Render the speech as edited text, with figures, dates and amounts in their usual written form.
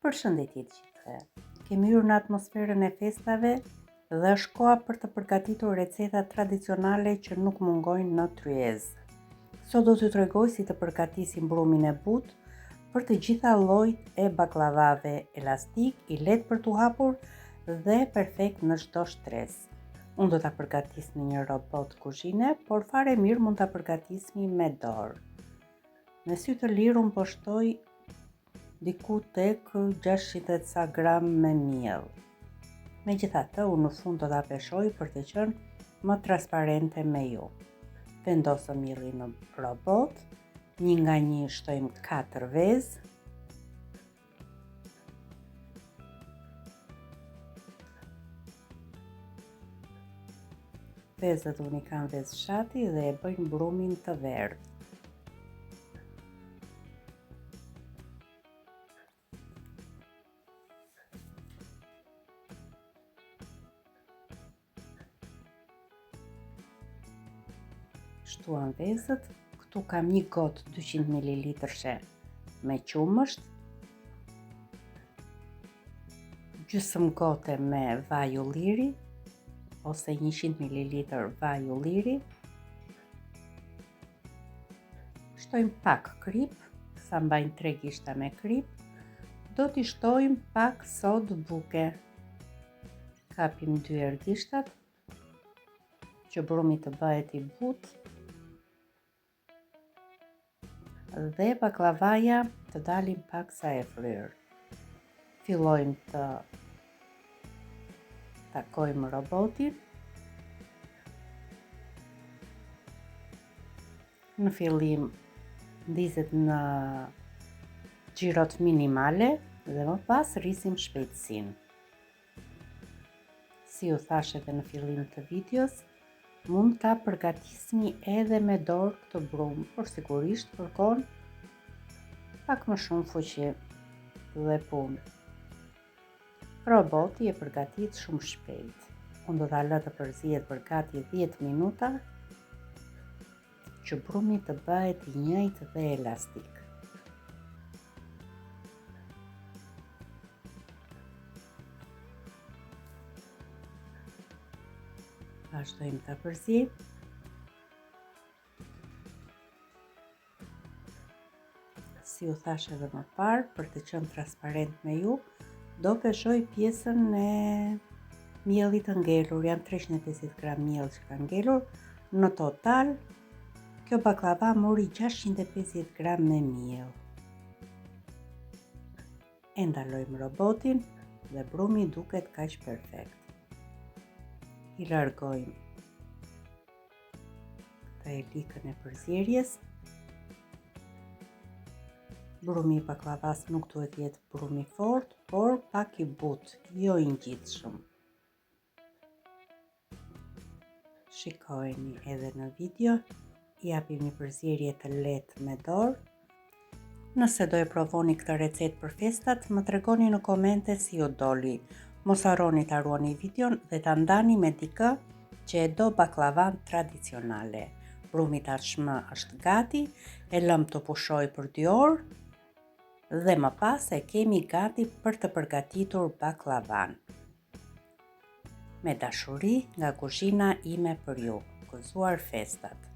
Përshëndetje të gjithëve. Kemi hyrë në atmosferën e festave dhe është koha për të përgatitur recetat tradicionale që nuk mungojnë në tryezë. Sot do t'ju tregoj si të përgatisim brumin e butë për të gjitha llojet e bakllavave, elastik, i lehtë për t'u hapur dhe perfekt në çdo shtresë. Unë do ta përgatis në një robot kuzhine, por fare mirë mund ta përgatisni me dorë. Me sy të lirë unë po shtoj diku tek 600 e ca gram me miell. Megjithatë, unë në fund do ta peshoj për të qenë më transparente me ju. Vendosëm miellin në robot, një nga një shtojmë 4 vezë, Vezët unë i kam vezë fshati dhe e bëjnë brumin të verdhë. Shtuam vezët, këtu kam një gotë 200 ml me qumësht, gjysëm gote me vaj ulliri, ose 100 ml vaj ulliri, shtojmë pak kripë, sa mbajnë tre gishta me kripë, do t'i shtojmë pak sodë buke. Kapim dy herë gishtat që brumi të bëhet i butë dhe bakllavaja të dalin paksa e fryrë. Fillojmë të takojmë robotin. Në fillim ndizet në xhirot minimale dhe më pas rrisim shpejtësinë. Si ju thashë edhe në fillim të videos, mund ta përgatisni edhe me dorë këtë brumë, por sigurisht kërkon pak më shumë fuqi dhe punë. Roboti e përgatit shumë shpejt. Unë do ta lë të përzihet për gati 10 minuta që brumi të bëhet i njëjtë dhe elastik. Vazhdojmë ta përziejmë. Si ju thashë edhe më parë, për të qenë transparent me ju, do peshoj pjesën e miellit të ngelur, janë 350 gram miell që ka ngelur, në total, kjo bakllava mori 650 gram me miell. E ndalojmë robotin dhe brumi duket kaq perfekt. I largojmë këtë elikën e përzierjes. Brumi i bakllavas nuk duhet të jetë brum i fortë, por pak i butë, jo i ngjitshëm. Shikojeni edhe në video, i japim një përzierje të lehtë me dorë. Nëse do e provoni këtë recetë për festat, më tregoni në komente si ju doli. Mos harroni ta ruani videon dhe ta ndani me dikë që e do bakllavan tradicionale. Brumi tashmë është gati, e lëmë të pushojë për 2 orë dhe më pas e kemi gati për të përgatitur bakllavan. Me dashuri nga kuzhina ime për ju. Gëzuar festat.